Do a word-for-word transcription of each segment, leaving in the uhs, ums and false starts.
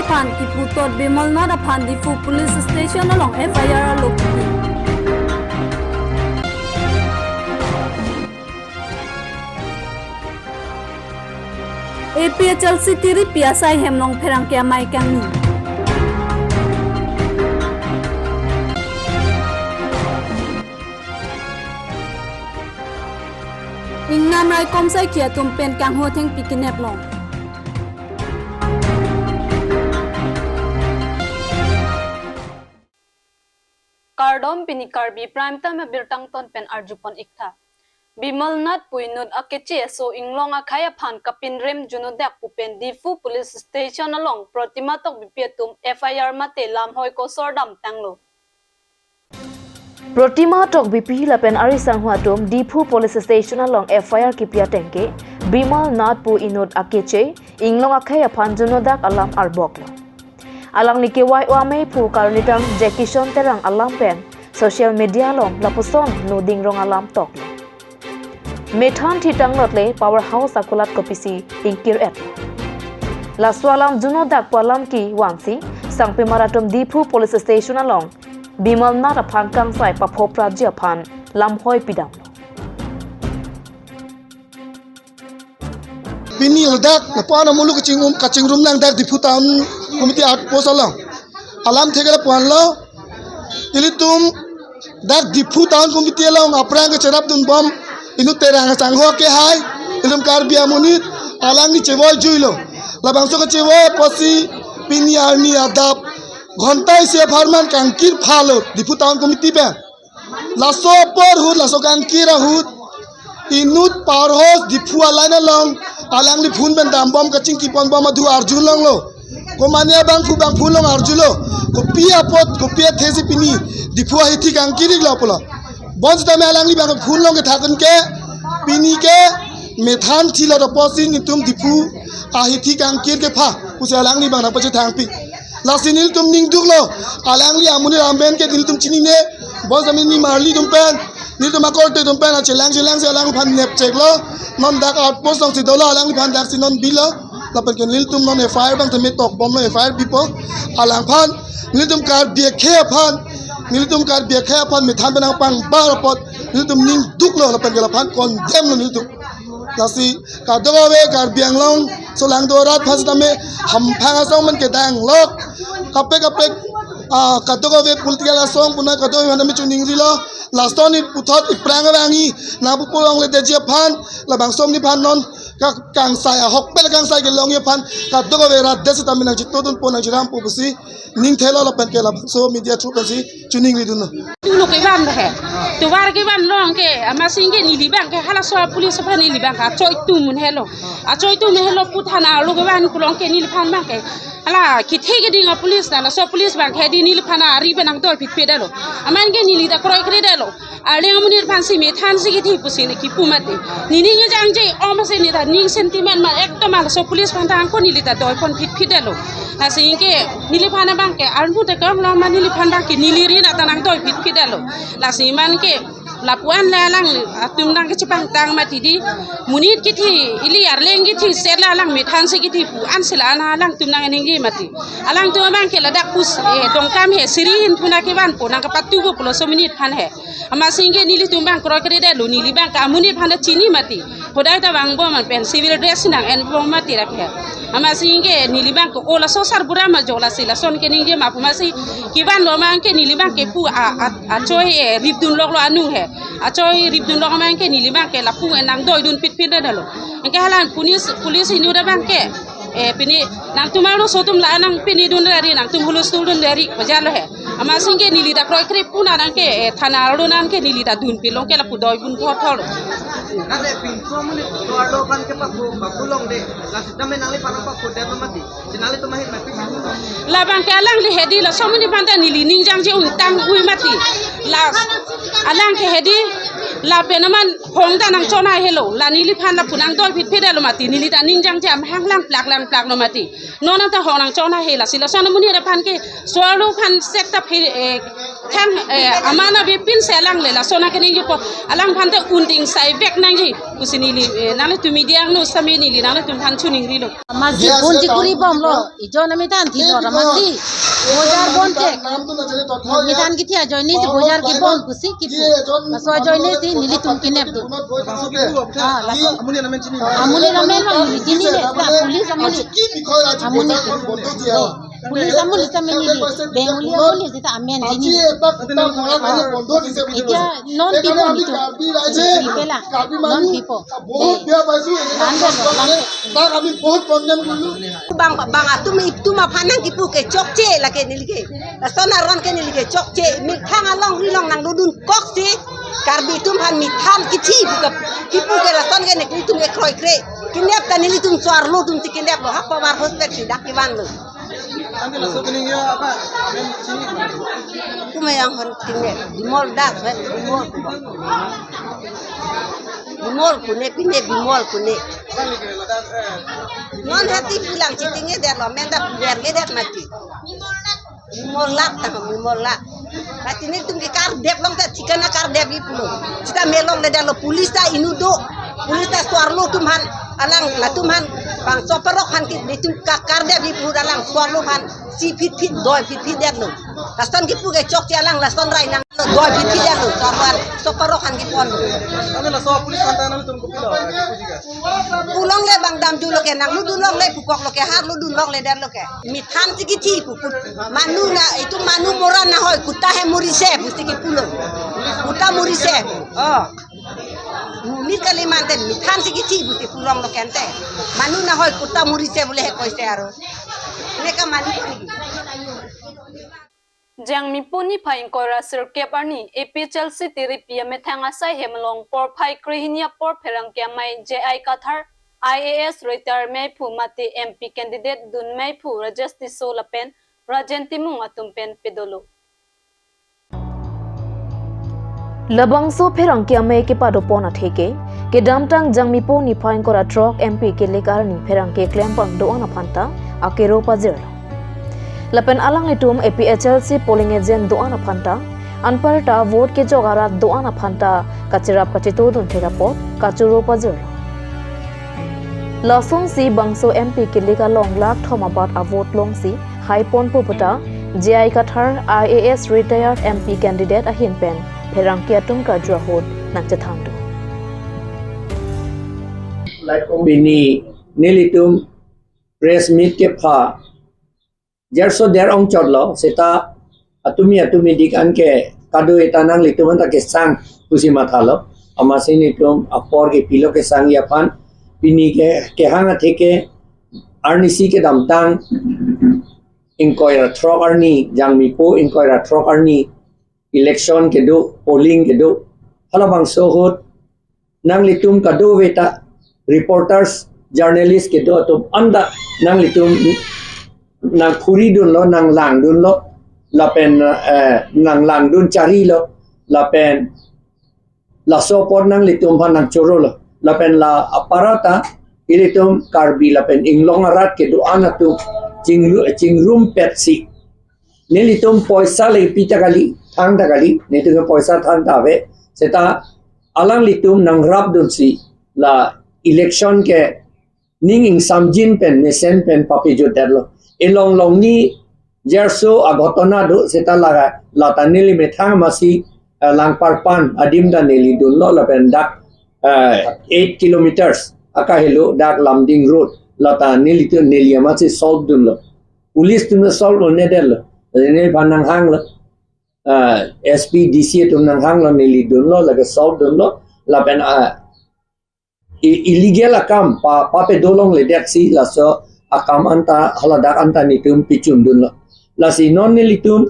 aphan kipu tot Bimal Nath aphan Diphu Police Station along F I R alo kipi. A P H L C tiripi asai hem along pherangke amei kangni. Ingnam raikom saikhi atum pen kanghu thengpi kinep long. Kardom, pini Karbi Prime Time abirta angton pen arjupon iktha. Bimal Nath pu inut akeche aso inglong akhei aphan kapinrem junodak pu pen Diphu Police Station along Protima Tokbipi atum F I R mate lamhoi kosor damtanglo. Protima Tokbipi lapen ari sangho atum Diphu Police Station along F I R kipi ateng ke Bimal Nath pu inut akeche inglong akhei aphan junodak alam arboklo. Alangli kevai-o amei aphu Karnitang Jackison Terang alam pen social media along lapuson nuding rong alam toklo. Methan thitang lotle powerhouse akulat kopisi ingkir-et. Laso alam junodak pu alam kevansi sangpimar atum Diphu Police Station along Bimal Nath aphan kangsai paphopra ji aphan lamhoi pidamlo. Pini ladak lapu-an amuluk kachingrum, kachingrum nangdak Diphu Town Committee Outpost along. Alamthe ke lapu-anlo, ilitum dak Diphu Town Committee along aphrang kecherap dunbom inut Terang asangho kehai, ilitum Karbi amonit, alangli chevoi juilo. Labangso kechevoi apotsi pini arni adap ghonta isi apharman kangkir phalo Diphu Town Committee pen. Laso apor ahut, laso kangkir ahut, inut powerhouse Diphu a-line along alangli phone pen dambom kachingkipon bom adu arjulonglo. Komane abangphu bangphu along arjulo. Kopi apot, kopi athesi pini Diphu ahithi kangkir-iklo pulo. Bonsitame alangli bang phone along kethakdun ke, pini ke methan thilot apotsi nelitum Diphu ahithi kangkir kepha pusi alangli bang nangpachethangpi. Lasi nelitum ning duklo, alangli amonit amen ke nelitum chinine, bonsitame nimarli atum pen, nelitum akorte atum pen, achelang chelangsi alangphan nepcheklo, non dak outpost alongsi dolo, alangliphan daksi non bilo, lapen ke nelitum non F I R bang tame tokbomlo, F I R bipo, alangphan, nelitum Karbi akhei aphan, nelitum Karbi akhei aphan methan pen nangpangbar apot, nelitum ning duklo, lapen ke laphan condemn lo nelitum. Lasi kadokave Karbi Anglong solangdo arat aphan sitame hamphang asong man kedanglok. Kaprek kaprek, ah, kadokave political asong puna kadokave aphan tame choningrilo. Lason ni puthot iphrang arang-i nangpupo longledetji aphan, labangso amonit aphan non ka-, kangsai ahokpet kangsai kelongji aphan kadokave rat det sitame nangchitodunpo nangchirampo pusi ning thelo lapen ke labangso media through pensi choningridunlo. Tulo kevan he. Tovar kevan along ke, amatsi ke neli bang ke halaso police aphan neli bang ke achoi atum un helo. Achoi atum helo pu thana arlo kevan along ke neliphan bang ke. Hala kethe keding a-police na, laso police bang ke hedi neliphan ari pen nangdoi phitphit detlo. Amat ke neli ta kroikre detlo. Arleng amonit aphansi methansi kethe pusi ne kipu mati. Nening jangje om si ne ta ning sentiment ma ekdom halaso police aphan ta angko neli ta doipon phitphit detlo. Lasi ke neliphan abang ke armu te kam long ma neliphan bang ke neli ri na ta nangdoi phitphit detlo. Lasi man ke lapu-an le alang atum nangkechepangtang mati di. Monit kethe, ili arleng kethe, sela alang methansi kethe pu-ansi la-an alangtum nangningje mati. Alangtum abang ke ladak pus, eh, Dongkamhere siri hin puna kevanpo nangkepatubo pulo laso amonit aphan he. Amatsi ke nelitum bang kroikre detlo, neli bang ke amonit aphan ta chini mati. Hodai ta vangbom an pen civil dress nang-enbom mati rak he. Amatsi ke neli bang ke o laso sarbura ma jo lasi lason keningje ma pu amatsi kevanlo abang ke neli bang ke pu a, a, achoi, eh, ripdunloklo anu he. Achoi ripdunlok abang ke neli bang ke lapu nangdoidun phitphit detlo. Anke hala police, police inut abang ke, eh, pini nangtum arloso atum la nangpinidun rari, nangtum hulustul dun rari, bajalo he. Amatsi ke neli ta kroikre puna nang ke, eh, thana arlo nang ke neli ta dunpilong ke lapu doibun thotthot. Kade pinso amonit arlo aphan ke papu, papu longde, la sitame nangliphan papu detlo mati. Si nanglitum ahit mati. Labang ke alangli hedi laso amonit aphan ta neli ning jangje ungtang-ui mati. La alang ke hedi Lapen aman hong ta nangchonai helo, la neliphan lapu nangdoi phitphit lo mati, neli ta ning jangjam hang langplak langplak lo mati. Non ta hong nangchonai he, lasi lason amonit aphan ke suarlo aphan sek ta phi, eh, thang, eh, aman abipin selang le, lason akening yupo, alangphan ta unding sai vek nangji pusi neli, eh, nanglitum media angno sitame neli nanglitum aphan choningrilo. Amatsi bonji kuri bomlo, ijon amithan thilo, amatsi bojar bon ke. Amithan kithi ajoine si bojar kebon pusi kipu. Laso ajoine si nelitum kenep do. Ah, laso. Amonit amen lo neli chinine, la police amonit. Amonit. Police amonit ta amen neli. Bengali amonit ta amen chinine. Etia non pipo nelitum. Pipela. Non pipo. Bang, bang atum itum aphan nangkipu ke chokche lake neli ke. Lason aron ke neli ke chokche. Methang alongri along nangdodun koksi. Karbi atum aphan methang kithi pu ke, kipu ke lason ke nelitum ke kroikre. Kenep ta nelitum suarlo atum si kenep lo. Hapa bar hospek si dak kevan lo. Ante laso akening ya apa? Amen chinine. Kuma yang hon tingne, Bimol Das, eh, Bimol. Bimol pune, pine Bimol pune. Non hati pulang chitinge der lo, amen ta puler le der mati. Bimol Lak ta, Bimol Lak. Mati nelitum ke kardep long ta, thikana kardep di pulo. Sita melong le der lo, police ta inut do. Police ta suarlo atum aphan, alang latum aphan, bangso parok aphan ke, nelitum ka kardep di pulo alang suarlo aphan. Si phitphit, doi phitphit der lo. Lason kipu ke chokche alang, lason rai nang doi phitphit der lo. Suarlo aphan, so parok aphan kepon lo. Ante laso police aphan ta nangtum kopilo, kipu ji ke? Pulongle bang damjulong ke, nanglo dunlongle, pukoklo ke, harlo dunlongle, derlo ke. Methang si kithi pu, pu. Manu na, itu manu mora na hoi, kutta hai murise, pusi kipulo. Kutta murise. Oh. Mumit kali mante, methang si kithi pusi pulonglo ke ante. Manu na hoi, kutta murise bole he koise aro. Neka manu. Jangmipo niphai ingkoi ra sirkep arni A P H L C Tiripi amethang asai hem along porphai krehini apor pherangke amei J I Kathar, I A S retired meiphu mate M P candidate dun meiphu Rajesh Tisso lapen Rajen Timung atum pen pedolo. Labangso pherangke amei kepadopon atheke, kedamtang Jangmipo niphai ingkoi ra throk M P kelik arni pherangke klempang do-an aphan ta akero pajirlo. Lapen alanglitum A P H L C polling agent do-an aphan ta, anparta vote kejok arat do-an aphan ta kacherap kachetodun thek apot kachoro pajirlo. Lasonsi bangso M P kelik along lak thom abat avote longsi haiponpo puta J I Kathar I A S retired M P candidate ahin pen pherangke atum karju ahut nangchethangdun. Pini nelitum press meet kepha jerso der ongchotlo, seta atumi atumi dik an ke kado eta nanglitum anta kesang pusi mathalo. Amatsi nelitum apor kepilo kesangji aphan, pini ke kehang atheke arnisi kedamtang ingkoi ra throk arni, Jangmipo ingkoi ra throk arni election kedo, polling kedo. Halabangso ahut nanglitum kadokave ta reporters, journalist kedo atum anta nanglitum nangphuridunlo, nanglangdunlo, lapen, eh, nanglangdun charilo, lapen laso apor nanglitum aphan nangchorolo, lapen la aparta ilitum Karbi lapen inglong arat kedo-an atum chingru-, chingrumpetsi nelitum poisa le pi ta kali, thang ta kali, nelitum poisa thang ta ave, seta alanglitum nangrapdunsi la election ke ning ingsamjin pen, mesen pen papejut detlo. Elong longni jerso aghotona do seta laga, lata neli methang amatsi, eh, Langparpan adim ta neli dunlo lapen dak, eh, eight kilometers akahelo dak Lumding Road, lata nelitum neli amatsi solve dunlo. Police atum solve lo-ne detlo. Neliphan nanghanglo. Ah, S P, D C atum nanghanglo, neli dunlo, lake solve dunlo. Lapen, ah, i-, illegal akam pa, papedo longledetsi laso akam anta haladak anta nelitum pichundunlo. Lasi non nelitum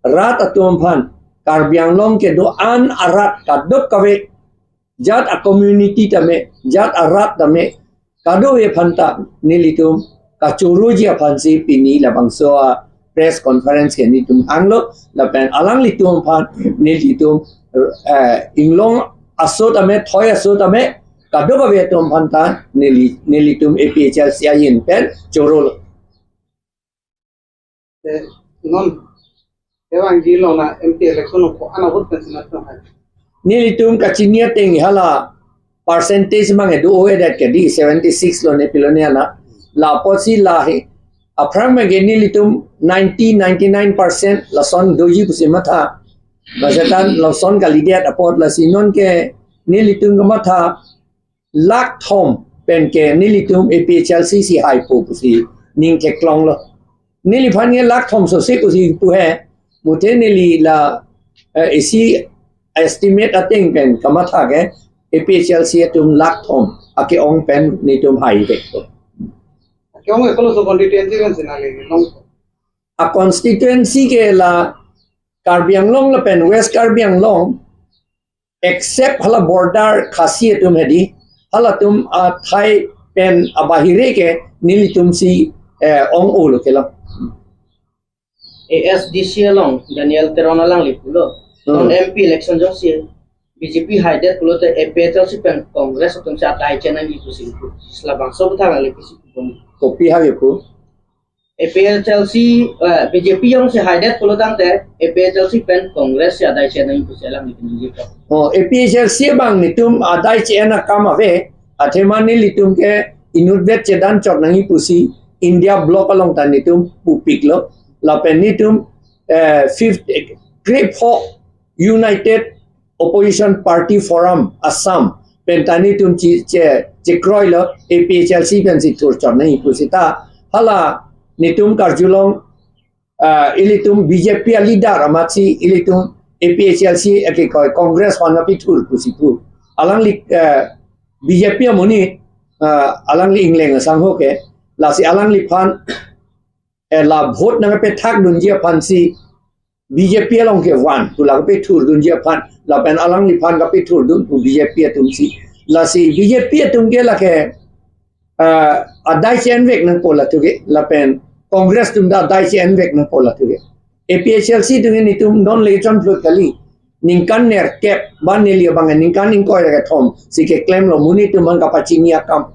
rat atum aphan, Karbi Anglong kedo-an arat kadokave, jat a-community tame, jat arat tame, kadokave aphan ta nelitum kachoroji aphansi pini labangso a-press conference ke nelitum hanglo, lapen alanglitum aphan nelitum, eh, inglong aso tame, thoi aso tame, kadokave atum aphan ta neli, nelitum A P H L C ahin pen chorolo. Te non, kevangji along na M P election along ko-an avote pensi nangtum hai? Nelitum kachini ateng hala percentage abang do-o-edet ke di seventy six lo ne pilo ne ana. La apotsi la he. Aphrang abang ke nelitum ninety, ninety nine percent lason doji pusi matha. Lason tan lason kalidet apot, lasi non ke nelitum kamatha lakh thom pen ke nelitum A P H L C si haipo pusi ning keklonglo. Neliphan ke lakh thom sose pusi pu he. Muthe neli la, eh, isi estimate ateng pen kamatha ke A P H L C atum lakh thom ake-ong pen netum hai vekpo. Ake-ong ke kolo so constituency kan sinali long. A constituency ke la Karbi Anglong lapen West Karbi Anglong, except hala border Khasi atum hedi, halatum athai pen abahire ke nelitum si, eh, ong-olo kelo. A S D C along Daniel Teron alangli pulo. Hmm. Non M P election jongsi B J P haidet pulote A P H L C pen Congress atum si adai chenangji pusi pu. Labangso aputhak alangli pusi pu. Kopi ha pu? A P H L C, eh, B J P jongsi haidet pulo tangte, A P H L C pen Congress si adai chenangji pusi alangli piniji ko. Oh, A P H L C abang netum adai che-en akam ave, athema nelitum ke inutvet chedan chot nangji pusi India Bloc along ta netum pupiklo, lapen netum, eh, fifth, eh, krepho United Opposition Party Forum Assam pen ta netum chi-, che-, chekroilo, A P H L C pensi thur chot nangji pusi ta, hala netum karjulong, ah, ilitum B J P aleader amatsi ilitum A P H L C ake koi Congress aphan kapethur pusi pu. Alangli, eh, B J P amonit, ah, alangli ingleng asangho ke, lasi alangliphan, eh, la vote nangkapethak dunji aphansi B J P along ke van, pu la kapethur dunji aphan, lapen alangliphan kapethur dun pu B J P atum si. Lasi B J P atum ke lake, ah, adai che-envek nangpo latum ke, lapen Congress atum ta adai che-envek nangpo latum ke. A P H L C atum ke netum non le chonphlut kali. Ningkan nerkep, ban neli abang ningkan ingkoi ra kethom si keklemlo, monit atum aphan kapachini akam.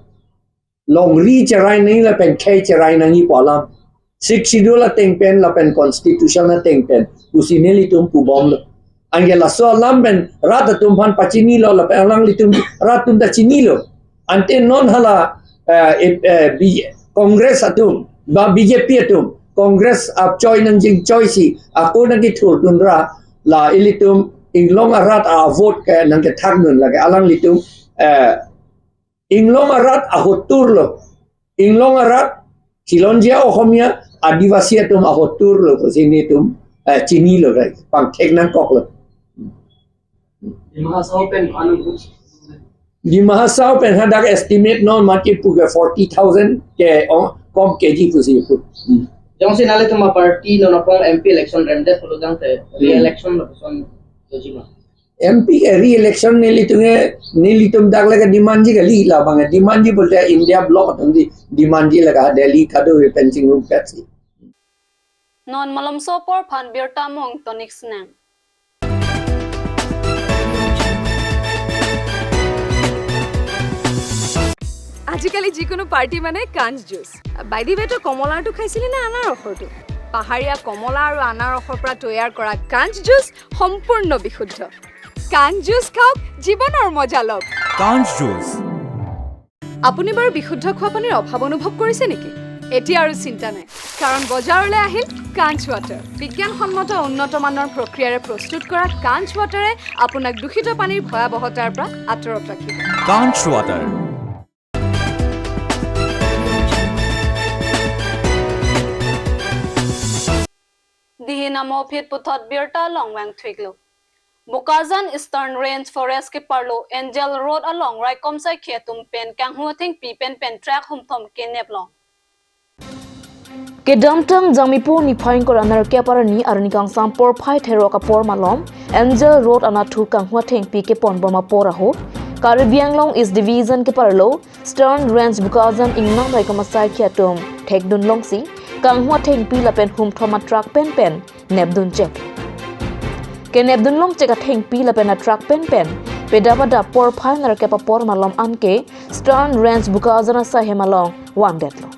Longri cherai nangji lapen khei cherai nangji pu alam. Sixth Schedule ateng pen lapen Constitution ateng pen pusi nelitum pubomlo. Anke laso alam pen rat atum aphan pachinilo lapen alanglitum rat atum ta chinilo. Ante non hala, eh, eh, eh, B-, Congress atum, ba B J P atum, Congress achoi nangjinchoi si, ako nangkethur dunra, la ilitum inglong arat avote ke nangkethak dun lake alanglitum, eh, inglong arat ahotur lo. Inglong arat, Khilonjia Ohomia, Adivasi atum ahotur lo, pusi netum, eh, chinilo, right? Pangthek nangkoklo. Dima Hasao pen anu. Dima Hasao pen hadak estimate non mati pu ke forty thousand ke, oh, kom keji pusi pu. Hmm. Jongsi nanglitum aparty non apong M P election remdet pulo tangte, hmm, re-election lapuson doji ma? M P ke re-election nelitum ke, nelitum dak lake demandji kali, labang demandji pulote India Bloc atum si demandji lake Delhi kadokave pen chingrumpetsi. Non malomso apor aphan birta mong tonik snang. আজিকালি যিকোনো পাৰ্টি মানে কাঞ্চ জুচ। বাইদেৱেতো কমলাৰটো খাইছিলে নে আনাৰসৰটো? পাহাৰীয়া কমলা আৰু আনাৰসৰ পৰা তৈয়াৰ কৰা কাঞ্চ জুচ সম্পূৰ্ণ বিশুদ্ধ। কাঞ্চ জুচ খাওক, জীৱনৰ মজা লওক। কাঞ্চ জুচ। আপুনি বাৰু বিশুদ্ধ খোৱা পানীৰ অভাৱ অনুভৱ কৰিছে নেকি? এতিয়া আৰু চিন্তা নাই, কাৰণ বজাৰলৈ আহিল কাঞ্চ ৱাটাৰ। বিজ্ঞানসন্মত উন্নত মানৰ প্ৰক্ৰিয়াৰে প্ৰস্তুত কৰা কাঞ্চ ৱাটাৰে আপোনাক দূষিত পানীৰ ভয়াৱহতাৰ পৰা আঁতৰত ৰাখিব। কাঞ্চ water. Dihin amo phit puthot birta along vangthuiklo. Bokajan Eastern Range Forest keparlo Angel Road along raikom saikhi atum pen kanghu athengpi pen pen truck humthom kenep long. Kedamtang Jangmipo niphai ingkoi ra nerkep arni arni kangsam porphai therok apor malom Angel Road anatthu kanghu athengpi keponbom apor ahut Karbi Anglong East Division keparlo Eastern Range Bokajan ingnang raikom asaikhi atum thekdun longsi kanghu athengpi lapen humthom atruck pen pen nepdun chek. Kenepdun long chek athengpi lapen atruck pen pen Pedap adap porphai nerkep apor malom anke Eastern Range Bokajan asai hem along vangdetlo.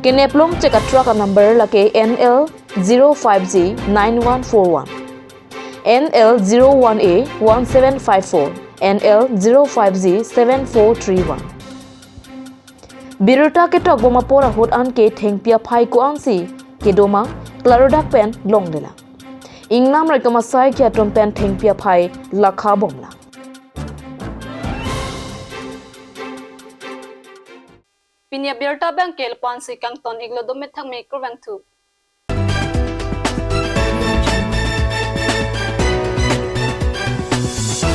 Keneplong chek a truck a number lake N L zero five G nine one four one, N L zero one A one seven five four, N L zero five G seven four three one. Birta ketok bom apor ahut anke thengpi aphai ko-ansi kedo ma, klaro dak pen longlelang. Ingnam raikom asai ke atum pen thengpi aphai lakha bomlang. Pini abirta abang ke lapu-ansi kangton iklo, dome thakme, kurvangthu.